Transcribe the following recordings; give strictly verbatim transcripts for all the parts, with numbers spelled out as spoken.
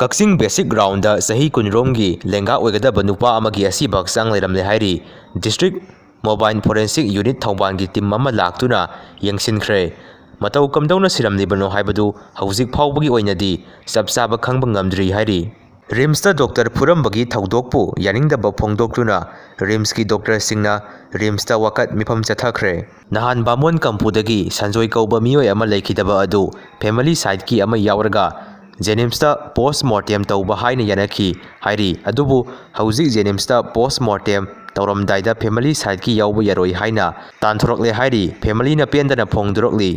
ꯀꯛꯆꯤꯡ basic ground ꯆꯍꯤ ꯀꯨꯟꯔꯣꯝꯒꯤ ꯂꯦꯡꯒꯥ ꯑꯣꯏꯒꯗꯕ ꯅꯨꯄꯥ ꯑꯃꯒꯤ ꯑꯁꯤꯕ ꯍꯛꯆꯥꯡ ꯂꯩꯔꯝꯂꯦ ꯍꯥꯏꯔꯤ꯫ ꯗꯤꯁꯇ꯭ꯔꯤꯛ ꯃꯣꯕꯥꯏꯜ ꯐꯣꯔꯦꯟꯁꯤꯛ ꯌꯨꯅꯤꯠ ꯊꯧꯕꯥꯜꯒꯤ ꯇꯤꯝ ꯑꯃ ꯂꯥꯛꯇꯨꯅ ꯌꯦꯡꯁꯤꯟꯈ꯭ꯔꯦ꯫ ꯃꯇꯧ ꯀꯝꯗꯧꯅ ꯁꯤꯔꯝꯂꯤꯕꯅꯣ ꯍꯥꯏꯕꯗꯨ ꯍꯧꯖꯤꯛ ꯐꯥꯎꯕꯒꯤ ꯑꯣꯏꯅꯗꯤ ꯆꯞ ꯆꯥꯕ ꯈꯪꯕ ꯉꯝꯗ꯭ꯔꯤ ꯍꯥꯏꯔꯤ꯫ ꯔꯤꯝꯁꯇ ꯗꯣꯛꯇꯔ ꯐꯨꯔꯝꯕꯒꯤ ꯊꯧꯗꯣꯛꯄꯨ ꯌꯥꯅꯤꯡꯗꯕ ꯐꯣꯡꯗꯣꯛꯇꯨꯅ ꯔꯤꯝꯁꯀꯤ ꯗꯣꯛꯇꯔꯁꯤꯡꯅ ꯔꯤꯝꯁꯇ ꯋꯥꯀꯠ ꯃꯤꯐꯝ ꯆꯠꯊꯈ꯭ꯔꯦ꯫ ꯅꯍꯥꯟ ꯕꯥꯃꯣꯟ ꯀꯝꯄꯨꯗꯒꯤ ꯁꯟꯖꯣꯏ ꯀꯧꯕ ꯃꯤꯑꯣꯏ ꯑꯃ ꯂꯩꯈꯤꯗꯕ ꯑꯗꯨ ꯐꯦꯃꯤꯂꯤ ꯁꯥꯏꯠꯀꯤ ꯑꯃ ꯌꯥꯎꯔꯒ ꯖꯦꯅꯤꯝꯁꯇ ꯄꯣꯁ ꯃꯣꯔꯇꯦꯝ ꯇꯧꯕ ꯍꯥꯏꯅ ꯌꯥꯅꯈꯤ ꯍꯥꯏꯔꯤ꯫ ꯑꯗꯨꯕꯨ ꯍꯧꯖꯤꯛ ꯖꯦꯅꯤꯝꯁꯇ ꯄꯣꯁ ꯃꯣꯔꯇꯦꯝ ꯇꯧꯔꯝꯗꯥꯏꯗ ꯐꯦꯃꯤꯂꯤ ꯁꯥꯏꯠꯀꯤ ꯌꯥꯎꯕ ꯌꯥꯔꯣꯏ ꯍꯥꯏꯅ ꯇꯥꯟꯊꯣꯔꯛꯂꯦ ꯍꯥꯏꯔꯤ꯫ ꯐꯦꯃꯤꯂꯤꯅ ꯄꯦꯟꯗꯅ ꯐꯣꯡꯗꯣꯔꯛꯂꯤ꯫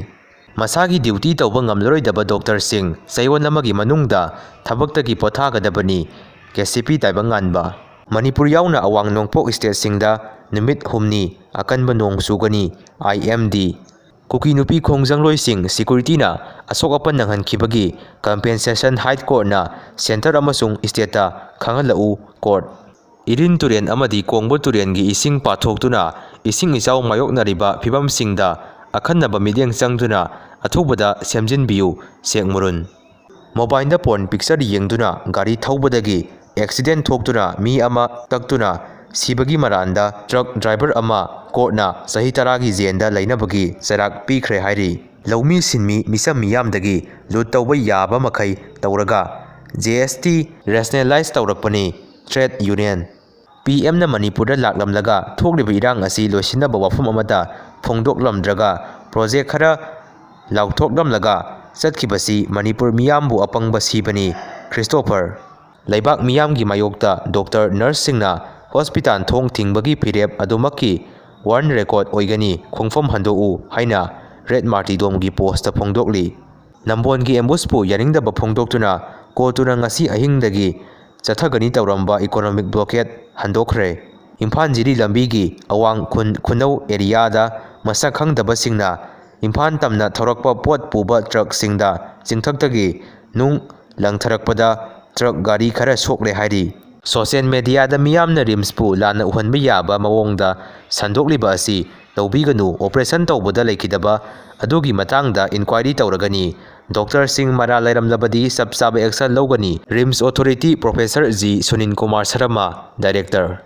ꯃꯁꯥꯒꯤ ꯗ꯭ꯌꯨꯇꯤ ꯇꯧꯕ ꯉꯝꯂꯔꯣꯏꯗꯕ ꯗꯣꯛꯇꯔꯁꯤꯡ ꯆꯌꯣꯜ ꯑꯃꯒꯤ ꯃꯅꯨꯡꯗ ꯊꯕꯛꯇꯒꯤ ꯄꯣꯊꯥꯒꯗꯕꯅꯤ, ꯀꯦ ꯁꯤ ꯄꯤ ꯇꯥꯏꯕꯪꯉꯥꯟꯕ꯫ ꯃꯅꯤꯄꯨꯔ ꯌꯥꯎꯅ ꯑꯋꯥꯡ ꯅꯣꯡꯄꯣꯛ ꯁ꯭ꯇꯦꯠꯁꯤꯡꯗ ꯅꯨꯃꯤꯠ ꯍꯨꯝꯅꯤ ꯑꯀꯟꯕ ꯅꯣꯡ ꯆꯨꯒꯅꯤ, ꯑꯥꯏ ꯑꯦꯝ ꯗꯤ꯫ ꯀꯨꯀꯤ ꯅꯨꯄꯤ ꯈꯣꯡꯖꯪꯂꯣꯏꯁꯤꯡ ꯁꯦꯀ꯭ꯌꯨꯔꯤꯇꯤꯅ ꯑꯁꯣꯛ ꯑꯄꯟ ꯅꯪꯍꯟꯈꯤꯕꯒꯤ ꯀꯝꯄꯦꯟꯁꯦꯁꯟ ꯍꯥꯏ ꯀꯣꯔꯠꯅ ꯁꯦꯟꯇꯔ ꯑꯃꯁꯨꯡ ꯁ꯭ꯇꯦꯠꯇ ꯈꯪꯍꯜꯂꯛꯎ ꯀꯣꯔꯠ꯫ ꯏꯔꯤꯟ ꯇꯨꯔꯦꯜ ꯑꯃꯗꯤ ꯀꯣꯡꯕ ꯇꯨꯔꯦꯜꯒꯤ ꯏꯁꯤꯡ ꯄꯥꯊꯣꯛꯇꯨꯅ ꯏꯁꯤꯡ ꯏꯆꯥꯎ ꯃꯥꯌꯣꯛꯅꯔꯤꯕ ꯐꯤꯕꯝꯁꯤꯡꯗ ꯑꯈꯟꯅꯕ ꯃꯤꯠꯌꯦꯡ ꯆꯪꯗꯨꯅ ꯑꯊꯨꯕꯗ ꯁꯦꯝꯖꯤꯟꯕꯤꯌꯨ, ꯁꯦꯛꯃꯨꯔꯨꯟ꯫ ꯃꯣꯕꯥꯏꯜꯗ ꯄꯣꯔꯟ ꯄꯤꯛꯆꯔ ꯌꯦꯡꯗꯨꯅ ꯒꯥꯔꯤ ꯊꯧꯕꯗꯒꯤ ꯑꯦꯛꯁꯤꯗꯦꯟ ꯊꯣꯛꯇꯨꯅ ꯃꯤ ꯑꯃ ꯀꯛꯇꯨꯅ ꯁꯤꯕꯒꯤ ꯃꯔꯥꯟꯗ ꯇ꯭ꯔꯛ ꯗ꯭ꯔꯥꯏꯚꯔ ꯑꯃ ꯀꯣꯔꯠꯅ ꯆꯍꯤ ꯇꯔꯥꯒꯤ ꯖꯦꯜꯗ ꯂꯩꯅꯕꯒꯤ ꯆꯩꯔꯥꯛ ꯄꯤꯈ꯭ꯔꯦ ꯍꯥꯏꯔꯤ꯫ ꯂꯧꯃꯤ ꯁꯤꯟꯃꯤ ꯃꯤꯆꯝ ꯃꯤꯌꯥꯝꯗꯒꯤ ꯂꯨꯠ ꯇꯧꯕ ꯌꯥꯕ ꯃꯈꯩ ꯇꯧꯔꯒ ꯖꯤ ꯑꯦꯁ ꯇꯤ ꯔꯦꯁꯅꯦꯂꯥꯏꯖ ꯇꯧꯔꯛꯄꯅꯤ, ꯇ꯭ꯔꯦꯗ ꯌꯨꯅꯤꯌꯟ꯫ ꯄꯤ ꯑꯦꯝꯅ ꯃꯅꯤꯄꯨꯔꯗ ꯂꯥꯛꯂꯝꯂꯒ ꯊꯣꯛꯂꯤꯕ ꯏꯔꯥꯡ ꯑꯁꯤ ꯂꯣꯏꯁꯤꯟꯅꯕ ꯋꯥꯐꯝ ꯑꯃꯠꯇ ꯐꯣꯡꯗꯣꯛꯂꯝꯗ꯭ꯔꯒ ꯄ꯭ꯔꯣꯖꯦꯛ ꯈꯔ ꯂꯥꯎꯊꯣꯛꯂꯝꯂꯒ ꯆꯠꯈꯤꯕꯁꯤ ꯃꯅꯤꯄꯨꯔ ꯃꯤꯌꯥꯝꯕꯨ ꯑꯄꯪꯕ ꯁꯤꯕꯅꯤ, ꯈ꯭ꯔꯤꯁꯇꯣꯐꯔ꯫ ꯂꯩꯕꯥꯛ ꯃꯤꯌꯥꯝꯒꯤ ꯃꯥꯌꯣꯛꯇ ꯗꯣꯛꯇꯔ, ꯅꯔꯁꯁꯤꯡꯅ ꯍꯣꯁꯄꯤꯇꯥꯜ ꯊꯣꯡ ꯊꯤꯡꯕꯒꯤ ꯐꯤꯔꯦꯞ ꯑꯗꯨꯃꯛꯀꯤ ꯋꯥꯔꯟ ꯔꯦꯀꯣꯔꯗ ꯑꯣꯏꯒꯅꯤ, ꯈꯣꯡꯐꯝ ꯍꯟꯗꯣꯛꯎ ꯍꯥꯏꯅ ꯔꯦꯗ ꯃꯥꯔꯇꯤꯗꯣꯝꯒꯤ ꯄꯣꯁꯇ ꯐꯣꯡꯗꯣꯛꯂꯤ꯫ ꯅꯝꯕꯣꯜꯒꯤ ꯑꯦꯝꯕꯨꯁꯄꯨ ꯌꯥꯅꯤꯡꯗꯕ ꯐꯣꯡꯗꯣꯛꯇꯨꯅ ꯀꯣꯇꯨꯅ ꯉꯁꯤ ꯑꯍꯤꯡꯗꯒꯤ ꯆꯠꯊꯒꯅꯤ ꯇꯧꯔꯝꯕ ꯏꯀꯣꯅꯣꯃꯤꯛ ꯕ꯭ꯂꯣꯀꯦꯠ ꯍꯟꯗꯣꯛꯈ꯭ꯔꯦ꯫ ꯏꯝꯐꯥꯜ ꯖꯤꯔꯤ ꯂꯝꯕꯤꯒꯤ ꯑꯋꯥꯡ ꯈꯨꯟ ꯈꯨꯅꯧ ꯑꯦꯔꯤꯌꯥꯗ ꯃꯁꯛ ꯈꯪꯗꯕꯁꯤꯡꯅ ꯏꯝꯐꯥꯜ ꯇꯝꯅ ꯊꯧꯔꯛꯄ ꯄꯣꯠ ꯄꯨꯕ ꯇ꯭ꯔꯛꯁꯤꯡꯗ ꯆꯤꯡꯊꯛꯇꯒꯤ ꯅꯨꯡ ꯂꯪꯊꯔꯛꯄꯗ ꯇ꯭ꯔꯛ ꯒꯥꯔꯤ ꯈꯔ ꯁꯣꯛꯂꯦ ꯍꯥꯏꯔꯤ꯫ ꯁꯣꯁꯤꯌꯦꯜ ꯃꯦꯗꯤꯌꯥꯗ ꯃꯤꯌꯥꯝꯅ ꯔꯤꯝꯁꯄꯨ ꯂꯥꯟꯅ ꯎꯍꯟꯕ ꯌꯥꯕ ꯃꯑꯣꯡꯗ ꯁꯟꯗꯣꯛꯂꯤꯕ ꯑꯁꯤ ꯇꯧꯕꯤꯒꯅꯨ, ꯑꯣꯄꯔꯦꯁꯟ ꯇꯧꯕꯗ ꯂꯩꯈꯤꯗꯕ ꯑꯗꯨꯒꯤ ꯃꯇꯥꯡꯗ ꯏꯟꯀ꯭ꯋꯥꯏꯔꯤ ꯇꯧꯔꯒꯅꯤ, ꯗꯣꯛꯇꯔꯁꯤꯡ ꯃꯔꯥꯜ ꯂꯩꯔꯝꯂꯕꯗꯤ ꯆꯞ ꯆꯥꯕ action ꯂꯧꯒꯅꯤ, RIMS Authority Professor G Sunil Kumar Sharma, Director꯫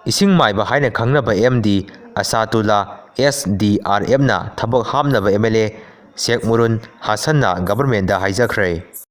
ꯏꯁꯤꯡ ꯃꯥꯏꯕ ꯍꯥꯏꯅ ꯈꯪꯅꯕ MD ꯑꯁꯥꯇꯨꯜꯂꯥ, SDRMꯅ ꯊꯕꯛ ꯍꯥꯞꯅꯕ MLA ꯁꯦꯈ ꯃꯨꯔꯨꯟ ꯍꯁꯟꯅ governmentꯗ ꯍꯥꯏꯖꯈ꯭ꯔꯦ꯫